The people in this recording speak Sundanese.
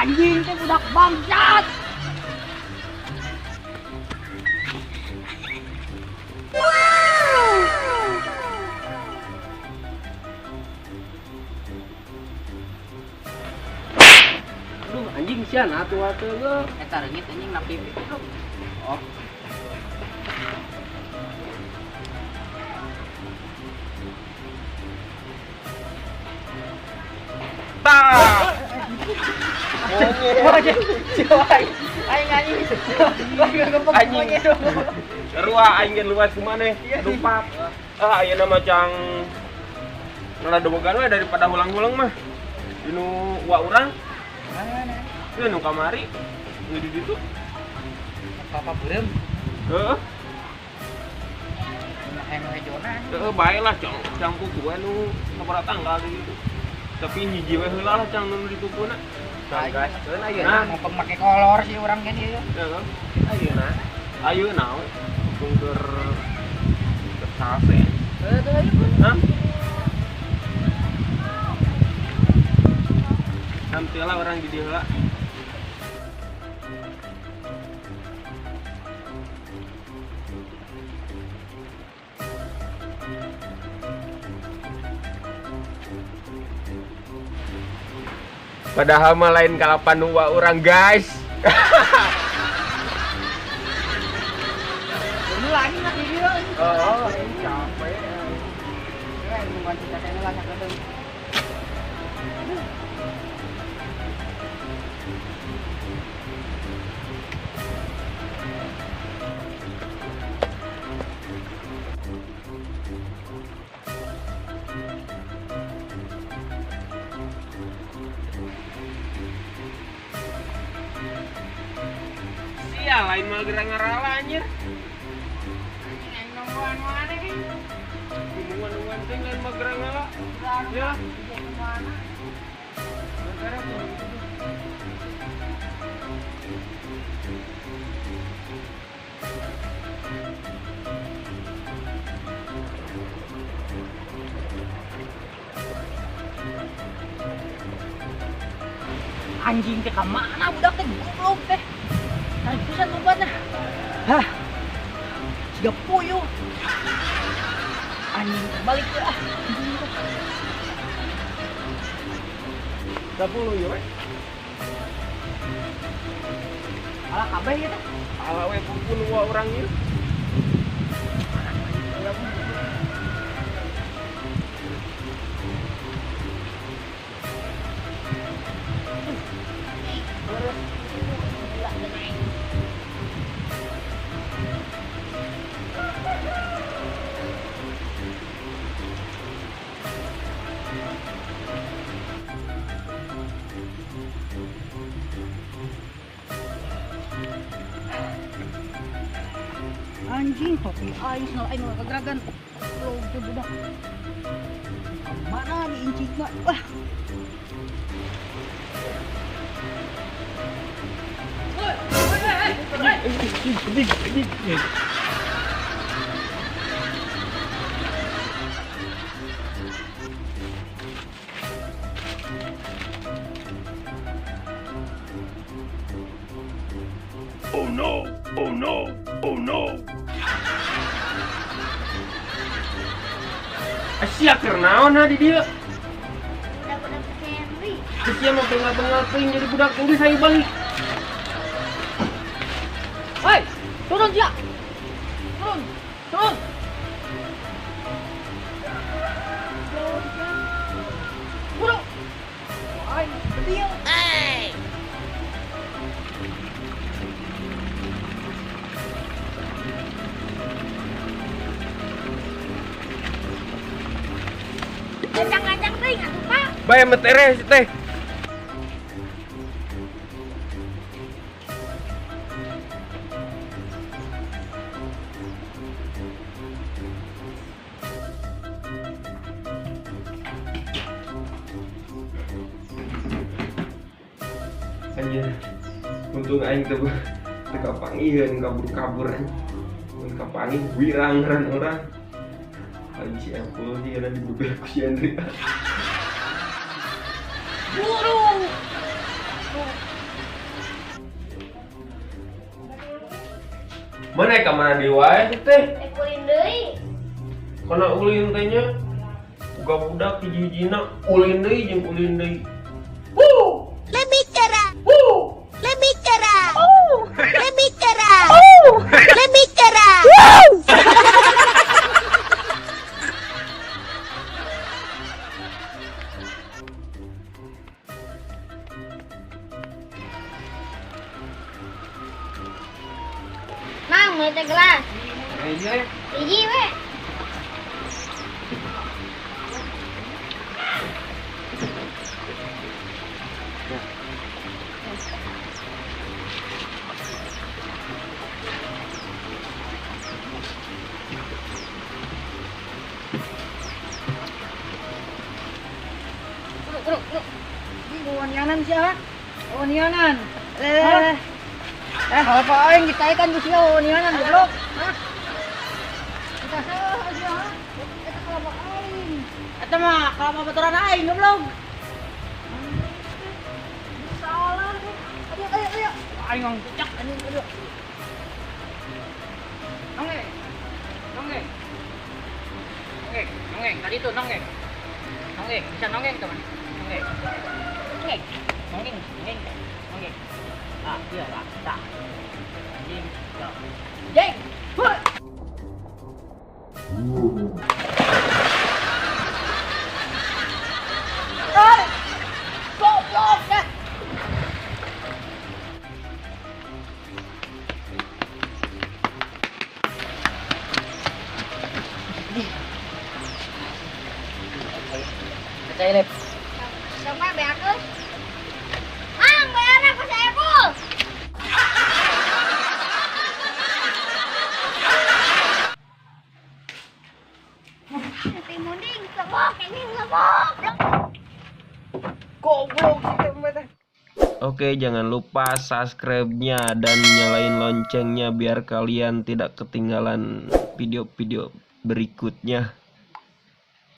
Anjing teh budak bangsat. Aduh anjing sia nah atuh atuh ge. Eta reungit anjing na pipi tuh. Oh. Tah. Monyet. Aing anjing. Anjing. Sarua aing ge luas kumaneh. Lupa. Ah ayeuna mah cang ngaladobogan we daripada hulang-hulang mah. Dinu wa urang. Mana? Ieu nu kamari. Nu di ditu. Papa beureum. Heeh. Hayang hejona. Heeh, bae lah cang cang kuku we nu sabaraha tanggal di ditu. Tapi hiji we heula lah cang nu ditupuna. Gaskeun ayeuna mau pemake kolor sih urang gen ieu. Heeh. Ayeuna. Ayeuna we keur sase. Heuh teu ayeuna. Hah? Nanti lah orang di dieu heula. Padahal mah lain kalapan wa urang guys. Ini lagi nak di dieu. Oh, capek. Eh, nungguan kita teh lah sakedeung. Sia lain mah gerang ngarala anjir. Anjing aing nungguan mana nih? Nungguan-nungguan teh lain mah gerang ngala. Ya. Mana? Anjing teh ka mana budak teh goblok teh. Tarik pisan lompatna. Hah. Siga puyuh. Anjing balik teh ah. 10 ieu we. Alah kabeh ieu teh. Alah we pun wa urang ieu. Anjing topi aing senal aing kageragan. Goblok teh budak. Mana diincikna? Wah. Oh no! Oh no! Oh no! Asia keur naon ha di dieu? Budak-budak Henry. Sia mah bengal-bengal teuing jadi budak geus hayu balik. Hei, turun sia. Turun. Turun. Turun. Aing dieu. Hey. Gancang-gancang teuing atuh, Pak. Bae metere si teh. Anjir. Untung aing teu kapangiheun kabur-kabur anjing. Mun kapanggih wirang-ran urang. Aing si Apple sih karena dibubel ku si Andri. Buru. Mana ka mana deui wae teh? Rek ulin deui. Kana ulin teh nya. Boga budak hiji-hijina ulin deui jeung ulin deui. Wuh. Lebih keren. Wuh. Lebih keren. Lebih keren. Lebih keren. Mang, mau teh gelas. Hiji we. Wanianan siya, wanianan. Apa aing ditaikan ku sia wanianan goblok. Hah? Kita salah sia. Eta kalapa aing. Eta mah kalapa baturan aing goblok. Salah. Ayo ayo ayo. Aing ngong cecak anjing aduh. Nonggeng. Nonggeng. Nonggeng, nonggeng tadi tuh nonggeng. Nonggeng, bisa nonggeng teman. Nonggeng. Nonggeng, nonggeng, nonggeng, nonggeng. Ah, iya lah, tak. Anjing, ya. Jeng, huh. Eh, goblok ya. Percaya lep. Sama beakeus. Mang, bayarna ku saepul. Nanti munding lebok, ini lebok. Goblok sih teh. Oke, jangan lupa subscribe-nya dan nyalain loncengnya biar kalian tidak ketinggalan video-video berikutnya.